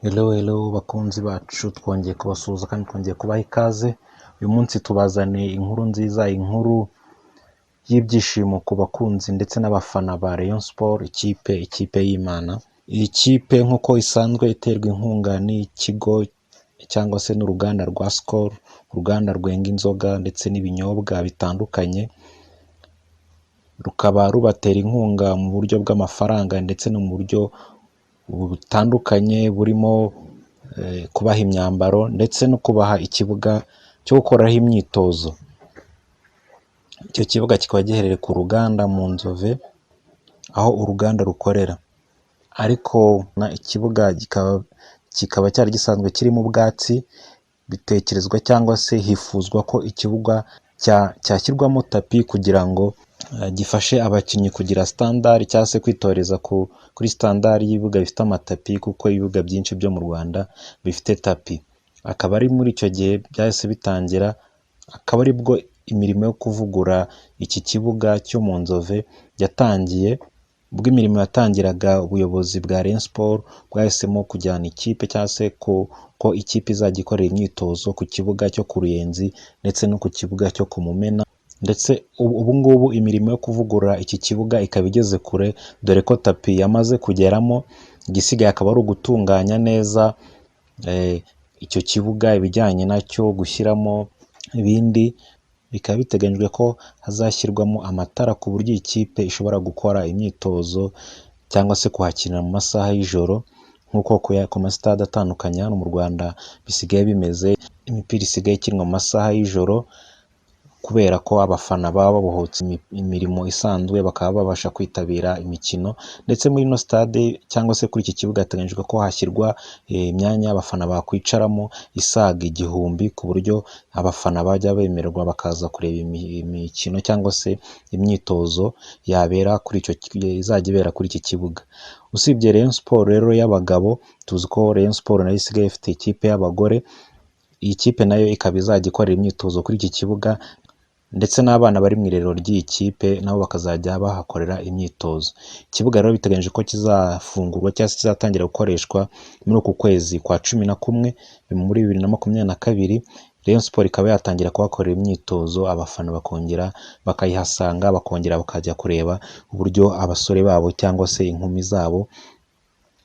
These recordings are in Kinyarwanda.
Hello hello bakunzi bacu, twongeye kubasuhuza kandi twongeye kubaha ikaze. Uyu munsi tubazaniye inkuru nziza, inkuru y'ibyishimo ku bakunzi ndetse n'abafana ba Rayon Sports, ikipe y'Imana. Iyi kipe nk'uko isanzwe iterwa inkunga n'ikigo cyangwa se n'uruganda rwa Skol, uruganda rwenga inzoga ndetse n'ibinyobwa bitandukanye, rukaba rubatera inkunga mu buryo bw'amafaranga ndetse no mu buryo butandukanye burimo kubaha imyambaro ndetse no kubaha ikibuga cyo gukoreraho imyitozo. Icyo kibuga kikaba giherereye ku ruganda mu Nzove, aho uruganda rukorera, ariko ikibuga kikaba cyari gisanzwe kirimo ubwatsi, bitekerezwa cyangwa se hifuzwa ko ikibuga cyashyirwamo tapi kugira ngo gifashe abakinnyi kugira standard cyangwa se kwitoreza kuri standard y'ibibuga bifite amatapi, kuko ibibuga byinshi byo mu Rwanda bifite tapi. Akaba ari muri icyo gihe byahise bitangira, akaba aribwo imirimo yo kuvugurura iki kibuga cyo mu Nzove yatangiye. Ubwo imirimo yatangiraga, ubuyobozi bwa Rayon Sports bwahisemo kujyana ikipe cyangwa se ko ikipe izajya ikorera imyitozo ku kibuga cyo ku Ruyenzi ndetse no ku kibuga cyo ku Mumena, ndetse ubu ngubu imirimo yo kuvugurura iki kibuga ikaba igeze kure, dore ko tapi yamaze kugeramo, igisigaye akaba ari ugutunganya neza icyo kibuga, ibijyanye nacyo, gushyiramo ibindi. Bikaba biteganyijwe ko hazashyirwamo amatara ku buryo iyi kipe ishobora gukora imyitozo cyangwa se kuhakinira mu masaha y'ijoro, nk'uko ku masitade atandukanye hano mu Rwanda bisigaye bimeze, imipira isigaye ikinwa mu masaha y'ijoro kubera ko abafana baba babohotse imirimo isanzwe, bakaba babasha kwitabira imikino. Ndetse muri ino stade cyangwa se kuri iki kibuga hateganyijwe ko hashyirwa imyanya abafana bakwicaramo isaga 1000, ku buryo abafana bajya bemererwa bakaza kureba imikino cyangwa se imyitozo yabera kuri icyo, izajya ibera kuri iki kibuga. Usibye Rayon Sports rero y'abagabo, tuzi ko Rayon Sports nayo isigaye ifite ikipe y'abagore. Iyi kipe nayo ikaba izajya ikorera imyitozo kuri iki kibuga, ndetse n'abana bari mu irerero ry'iyi kipe nabo bakazajya bahakorera imyitozo. Ikibuga rero biteganyijwe ko kizafungurwa cyangwa se kizatangira gukoreshwa muri uku kwezi kwa 11 muri 2022, Rayon Sports ikaba yatangira kuhakorera imyitozo, abafana bakongera bakayihasanga, bakongera bakajya kureba uburyo abasore babo cyangwa se inkumi zabo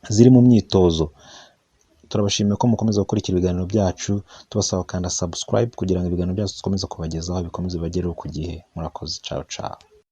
ziri mu myitozo. Turabashimiye ko mukomeza gukurikira ibiganiro byacu, tubasaba gukanda subscribe kugira ngo ibiganiro byacu dukomeze kubagezaho bikomeze bibagereho ku gihe. Murakoze, ciao ciao.